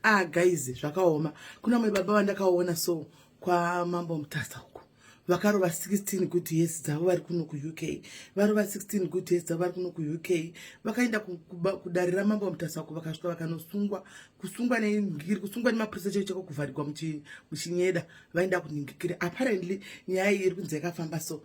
Ah guys, zvakaoma. Kuna mwe baba vandakaona so kwaMambo Mutasa uko, vakarova 16 good years dzavo vari kuno kuUK. Varova 16 good years dzavo vari kuno kuUK, vakaenda kudare raMambo Mutasa uko, vakasvika vakanosungwa, kusungwa nengiri, kusungwa nemapurisa chaicho chako, kuvharigwa muchinyeda. Vaenda kuningikira. Apparently nyaya iyi iri kunzi yakafamba so.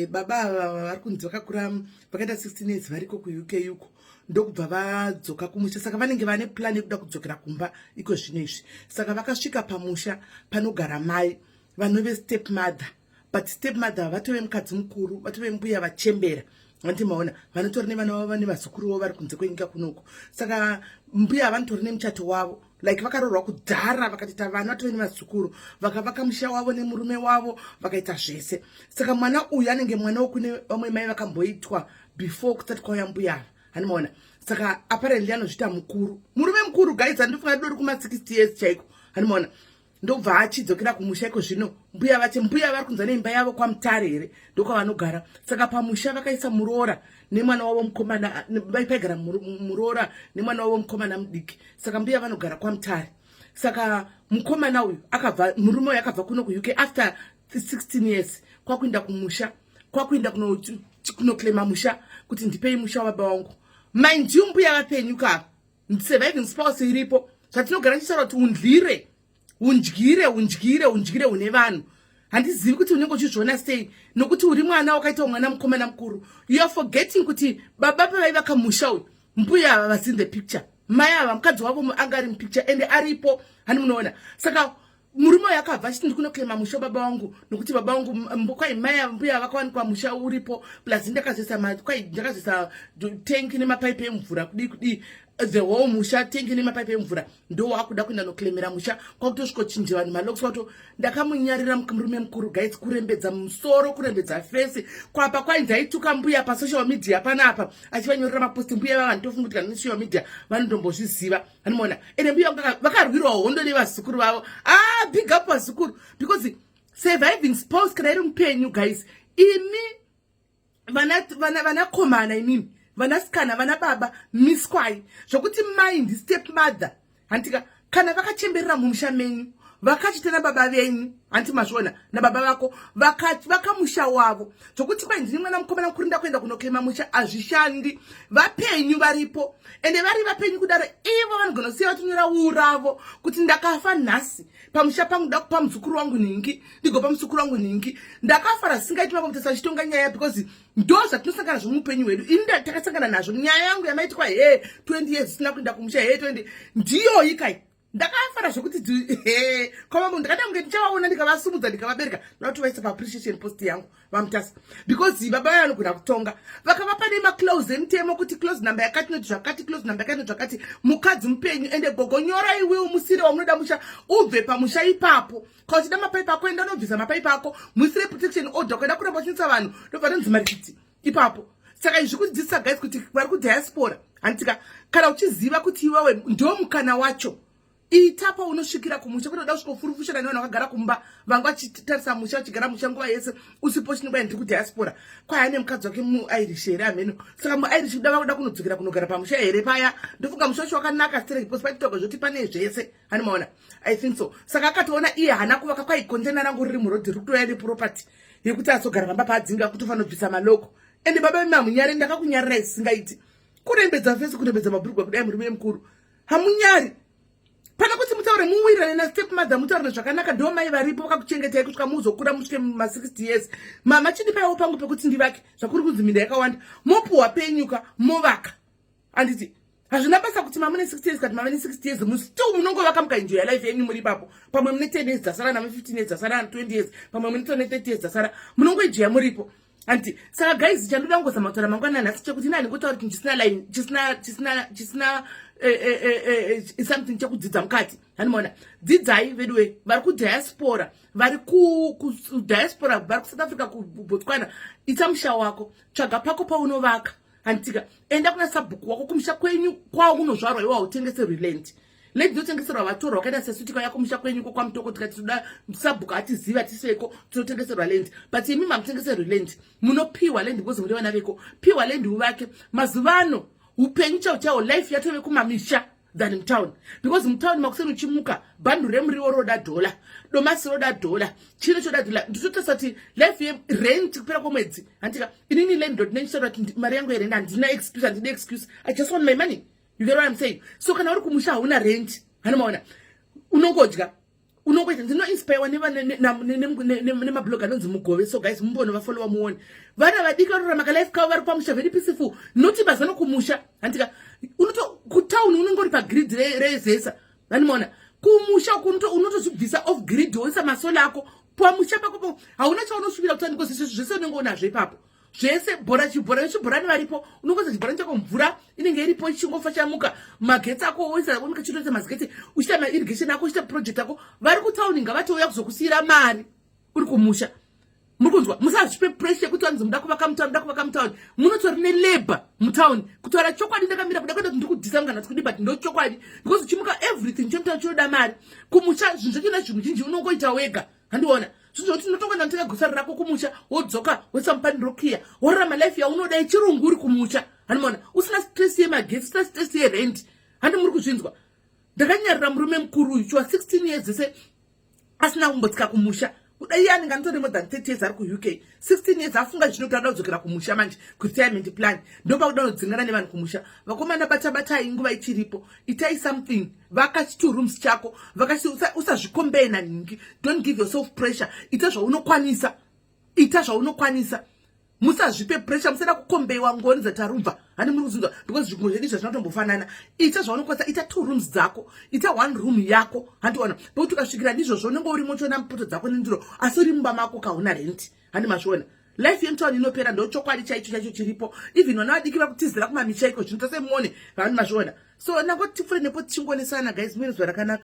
Baba ava vari kunzi vakakura, vakaita 16 years variko kuUK uko, ndokubva vadzoka kumusha. Saka vanenge vane plan yekuda kudzokera kumba iko zvino izvi. Saka vakasvika pamusha panogara mai vanove step mother, but step mother vatove mukadzi mukuru, vatove mbuya vachembera, vanti maona vanotori nevana vavo, vane vazukuru vavo vari kunze kwenyika kunoko. Saka mbuya vanotori nemuchato wavo, like vakaroorwa kudhara, vakatoita vana, vatove nevazukuru, vakavaka musha wavo nemurume wavo, vakaita zvese. Saka mwana uyu anenge mwana wokune vamwe mai vakamboitwa before kusati kwauya mbuya ava, hanimaona. Saka apparently anozviita mukuru, murume mukuru guys, andifunga dori kuma60 years chaiko, hanimaona. Ndobva achidzokera kumusha iko zvino. Mbuya vati, mbuya vari kunza neimba yavo kwaMutare here, ndokwavanogara. Saka pamusha vakaisa muroora nemwana wavo mukomana, paigara muroora nemwana wavo mukomana mudiki. Saka mbuya vanogara kwaMutare. Saka mukomana uyu akabva, murume uyu akabva kuno kuUK after 16 years, kwakuenda kumusha, kwakuenda kunoclaima musha kuti ndipei musha wababa wangu. Mind you, mbuya vapenyu ka, surviving spouse iripo. Zvatinogara tichitaura kuti undlire, undyire, undyire, undyire une vanhu. Handizivi kuti unenge uchizviona sei, nokuti uri mwana wakaitawo mwana mukomana mukuru. You are forgetting kuti baba pavaivaka musha uyu, mbuya ava was in the picture, mai ava, mukadzi wavo anga ari mupicture, ende aripo, hani munoona. Saka murume uyu akabva achiti ndikunoclaima musha baba wangu, nokuti baba wangu, kwai mai ava, mbuya vakawanikwa musha uripo, plus ndakazoisa, kwai ndakazoisa tengi nemapaipi emvura, kudii kudii, the whole musha, tengi nemapaipi emvura. Ndo waakuda kuenda noclaimera musha, kwakutosvikochinja vanhu malocks kwato. Ndakamunyarira murume mukuru guys, kurembedza musoro, kurembedza face kwapa. Kwainzi aituka mbuya pasocial media panapa, achivanyorera maposti. Mbuya vava nditofunga kuti kana nesocial media vanotombozviziva, anomaona. Ende mbuya vakarwirwa hondo nevazukuru vavo. Ah, big up vazukuru, because surviving spouse kana iri mupenyu guys, imi vanakomana, imimi vanasikana, vana baba, miswai zvokuti mai ndistep mother, handika? Kana vakachemberera mumusha menyu, vakachita nababa venyu, hanti mazviona, nababa vako vakamusha wavo, zvokuti kwai ndini mwana mukomana mukuru, ndakuenda kunoclaima musha, hazvishandi. Vapenyu varipo, ende vari vapenyu kudaro, ivo vanogona kusiya vatinyora uravo kuti ndakafa nhasi, pamusha pangu nda kupa muzukuru wangu nhingi, ndigopa muzukuru wangu nhingi. Ndakafara zvisingaiti Mambo achitonga nyaya, because ndo zvatinosangana nazvo muupenyu hwedu. Ini takasangana nazvo. Nyaya yangu yamaitwa he 20 years isina kuenda kumusha, he 20 ndiyoyi kai. Ndakafara zvokuti he kwamambo ndakada kunge ndichavaona, ndikavasumudza, ndikavabereka, ndoda kuti vaisa paappreciation post yangu vaMutasa, because baba vaya vanogona kutonga. Vakavapa nemaclause emutemo kuti clause number yakati noti zvakati, clause number yakati noti zvakati. Mukadzi mupenyu. Ende gogo, nyorai will, musire wamunoda musha, ubve pamusha ipapo. Kana uchida mapaipi ako, enda unobvisa mapaipi ako, muisire protection order. Kuenda kuramba uchinetsa vanhu, ndobva tonzi marikiti ipapo. Saka izvi kudzidzisa guys kuti vari kudiaspora, handitika, kana uchiziva kuti iwewe ndo mukana wacho, ita paunosvikira kumusha, kwete kuda kusvikofurufushana nevanhu vakagara kumba, vanga vachitarisa musha, vachigara musha nguva yese usipo. Chinenge ndiri kudiaspora, kwai ane mukadzi wake muIrish here, hameno. Saka muIrish kuda vakuda kunodzokera kunogara pamusha here paya? Ndofunga musha wacho wakanaka stereki, because paititaurwa zvoti pane zvese, hani maona, I think so. Saka akatoona iye haana kuvaka, kwai container rangu riri murodhi, riri kutouya neproperty yekuti azogara pamba paadzinga, kutofanira kubvisa malocks. Ende baba vemamunyari, ndakakunyarirai zvisingaiti, kurembedza face, kurembedza mabhurugwa kudai. Murume mukuru, hamunyari? Pana kuti mutaure, muwirane nastep mother, mutaure zvakanaka. Ndo mai varipo, vakakuchengetai kusvika muzokura, musvike ma60 years. Mama, chindipaiwo pangu pekuti ndivake. Zvakuri kunzi minda yakawanda, mopuhwa penyuka, movaka, handiti? Hazvina basa kuti mamune 60 years kati mave ne60 years, mustill munongovaka, mukaenjoya life yenyu muri ipapo. Pamwe mune 10 years dzasara, name 15 years dzasara, na 20 years, pamwe mune 30 years dzasara, munongoenjoya muripo, handiti? Saka guys, chandoda kungozama kutaura mangwana nhasi chekuti ini handingotaura chinhu chisina line, chisina something chekudzidza mukati, handimaona. Dzidzai veduwe, vari kudiaspora, vari kudiaspora, vari kuSouth Africa, kuBotswana, ita musha wako, tsvaga pako paunovaka, handitika? Enda kuna sabhuku wako kumusha kwenyu kwaunozvarwa iwe. Hautengeserwi land. Land inotengeserwa vatorwa vakaita sesu. Tikauya kumusha kwenyu kokwaMutoko, tikati toda sabhuku, hatizivi, hatiseko, tinotengeserwa land. But imi mamutengeserwi land, munopiwa land because muri vana veko. Piwa land uvake. Mazuva ano upenyu chaiwo chaiwo, life yatove kumamisha. Than mutown, because mutown makuseni uchimuka, bhandu remuriwo roda dhola, domasi roda dhola, chino choda dhola. Nditotarisa kuti life yerent kupera kwemwedzi, handika? Inini landlord nendichitaura kuti mari yangu yerent handina excuse, handina excuse. I just want my money. You get what I'm saying? So kana uri kumusha hauna rent, hanomaona unongodya, unongoita. Ndinoinspirewa nemablog anonzi Mugove. So guys, mumbono vafollowa muone vana vadiki vanorarama kalife kavo vari pamusha, very peaceful, noti mazano kumusha, handika? Unoto kutauni unenge uri pagrid reZESA, vanimaona. Kumusha unotozvibvisa off grid, woisa masolar ako pamusha pakopo. Hauna chaunosvivira kutauni because zvese unenge unazvo ipapo zvese. Bhora, chibhora, vechibhorani varipo, unongoisa chibhorani chako, mvura inenge iripo ichingofa chamuka, magetsi ako woisa chitoisa magetsi, uchiita mairrigation ako, uchiita project ako. Vari kutauni ngavatouya kuzokusiyira mari uri kumusha. Muri kunzwa? Musazvipe pressure yekuti vanzi muda kuvaka mutauni, muda kuvaka mutauni. Munotori nelabor mutauni. Kutaura chokwadi, ndakamira kuda kuenda kuti ndiri kudhisa mungana kuti, but ndo chokwadi, because uchimuka everything chemutauni chinoda mari. Kumusha zvinhu zvachona, zvinhu zhinji unongoita wega, handiona? Zvinhu zvokuti unotongoenda notenga gosari rako kumusha, wodzoka woisa mupani, worarama life yaunoda yechirungu uri kumusha, handimaona? Usina stress yemagetsi, usina stress yerent, handi muri kuzvinzwa? Ndakanyarira murume mukuru uyu chiwa 16 years dzese asina kumbotsika kumusha. Kudai iye anenge anotori more than 30 years ari kuUK, 16 years afunga zvino kuti ada kudzokera kumusha manje kuretirement plan, ndopakuda kunodzingana nevanhu kumusha. Vakomana, bata batai nguva ichiripo, itai something, vaka two rooms chako, usazvikombee nanhingi. Don't give yourself pressure. Ita zvaunokwanisa, ita zvaunokwanisa. Musazvipe pressure, musada kukombewa ngoni dzatarubva, hani muri kuzvinzwa? Because zvigumwe zvedu zvazvinotombofanana. Ita zvaunokwanisa, ita two rooms dzako, ita one room yako, handiona? Pekuti ukasvikira ndizvozvo, unenge urimo chiona mupoto dzako nendiro, asi uri mumba mako kauna rent, handi mazviona? Life yemutauni inopera, ndo chokwadi chaicho chaicho chiripo. Even vana vadiki vakutizira kumamisha iko zvino, tasemuone, handi mazviona? So nangoti tipfure nepo tichingonesana, guys, muine zuva rakanaka.